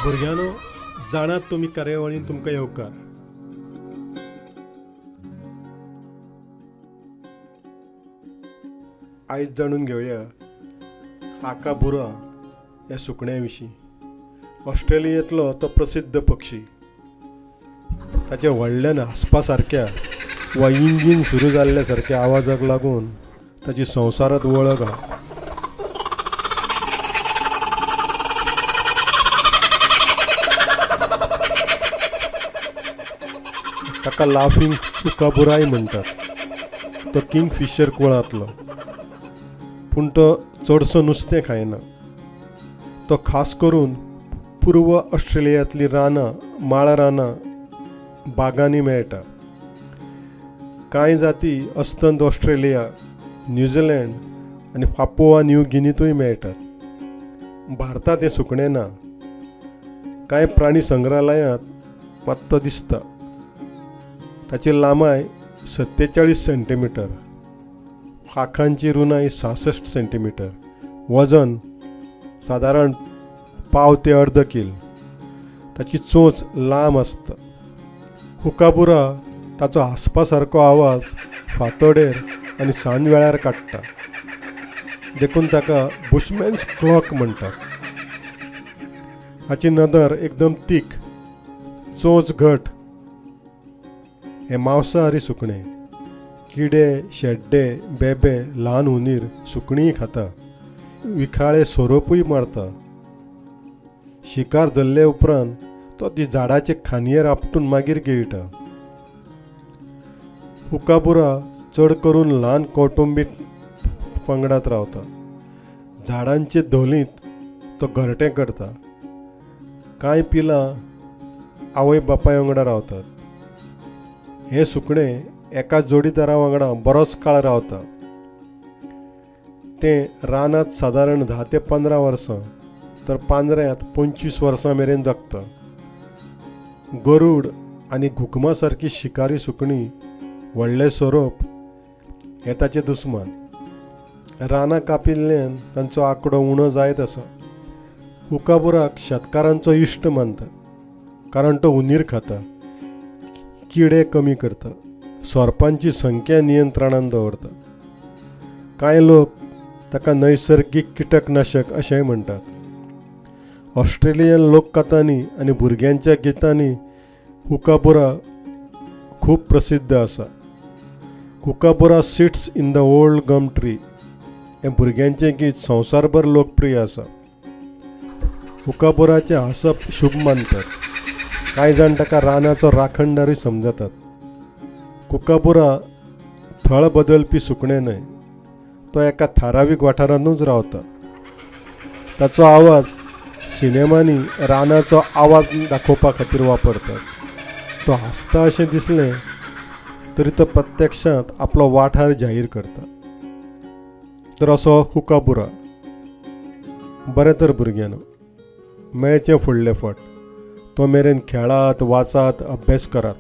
भुरग्यांनो, जाणात तुमी कार्यावळीन तुमकां येवकार. आयज जाणून घेवया काकाबुरा ह्या सुकण्या विशीं. ऑस्ट्रेलियेंतलो तो प्रसिद्ध पक्षी. ताच्या व्हडल्यान हांसपा सारक्या वा इंजीन सुरू जाल्ल्या सारक्या आवाजाक लागून ताची संवसारांत वळख आसा. ताका लाफिंग कुकाबुराय म्हणटात. तो किंगफिशर कुळांतलो, पूण तो चडसो नुस्तें खायना. तो खास करून पूर्व ऑस्ट्रेलियांतलीं रानां, माळ रानां, बागांनी मेळटा. कांय जाती अस्तंत ऑस्ट्रेलिया, न्यूझीलंड आनी पापुआ न्यू गिनींतूय मेळटात. भारतांत हें सुकणें ना. कांय प्राणी संग्रहालयांत मात तो दिसता. ताची लांबाय 47 सेंटीमिटर, पाखांची रुंदाय 66 सेंटीमिटर, वजन सादारण पाव ते अर्द कील. ताची चोंच लांब आसता. कुकाबुरा ताचो हांसपा सारको आवाज फांतोडेर आनी सांज वेळार काडटा, देखून ताका बुशमॅन्स क्लॉक म्हणटात. ताची नदर एकदम तीख, चोंच घट. हें मांसाहारी सुकणें. किडे, शेड्डे, बेबे, ल्हान हुनीर, सुकणींय खाता. विखाळे सोरोपूय मारता. शिकार धरले उपरांत तो ती झाडाचे खांदयेर आपटून मागीर गिळटा. कुकाबुरा चड करून ल्हान कौटुंबीक पंगडात रावता. झाडांचे धोलींत तो घरटें करता. कांय पिलां आवय बापाय वांगडा रावतात. हें सुकणें एका जोडीदारा वांगडा बरोच काळ रावता. तें रानांत सादारण 10 ते 15 वर्सां तर पांजऱ्यांत 25 वर्सां मेरेन जगता. गरूड आनी घुकमा सारकी शिकारी सुकणीं, व्हडले सोरोप हे ताचे दुस्मान. रानां कापिल्ल्यान तांचो आंकडो उणो जायत आसा. कुकाबुराक शेतकारांचो इश्ट मानतात, कारण तो हुनीर खाता, किडे कमी करता, सोरपांची संख्या नियंत्रणान दवरता. कांय लोक ताका नैसर्गीक किटकनाशक अशेंय म्हणटात. ऑस्ट्रेलियन लोककथांनी आनी भुरग्यांच्या गितांनी कुकाबुरा खूब प्रसिद्ध आसा. Kookaburra sits in the old gum tree हें भुरग्यांचें गीत संवसारभर लोकप्रिय आसा. कुकाबुराचें हांसप शुभ मानतात. कांय जाण ताका रानाचो राखणदारूय समजतात. कुकाबुरा थळ बदलपी सुकणें न्हय. तो एका थारावीक वाठारांतूच रावता. ताचो आवाज सिनेमांनी रानाचो आवाज दाखोवपा खातीर वापरतात. तो हांसता अशें दिसलें तरी तो प्रत्यक्षांत आपलो वाठार जाहीर करता. तर असो कुकाबुरा. बरें तर भुरग्यांनो, मेळचें फुडले फावट. तो मेरेन खेळात, वाचात, अभ्यास करात.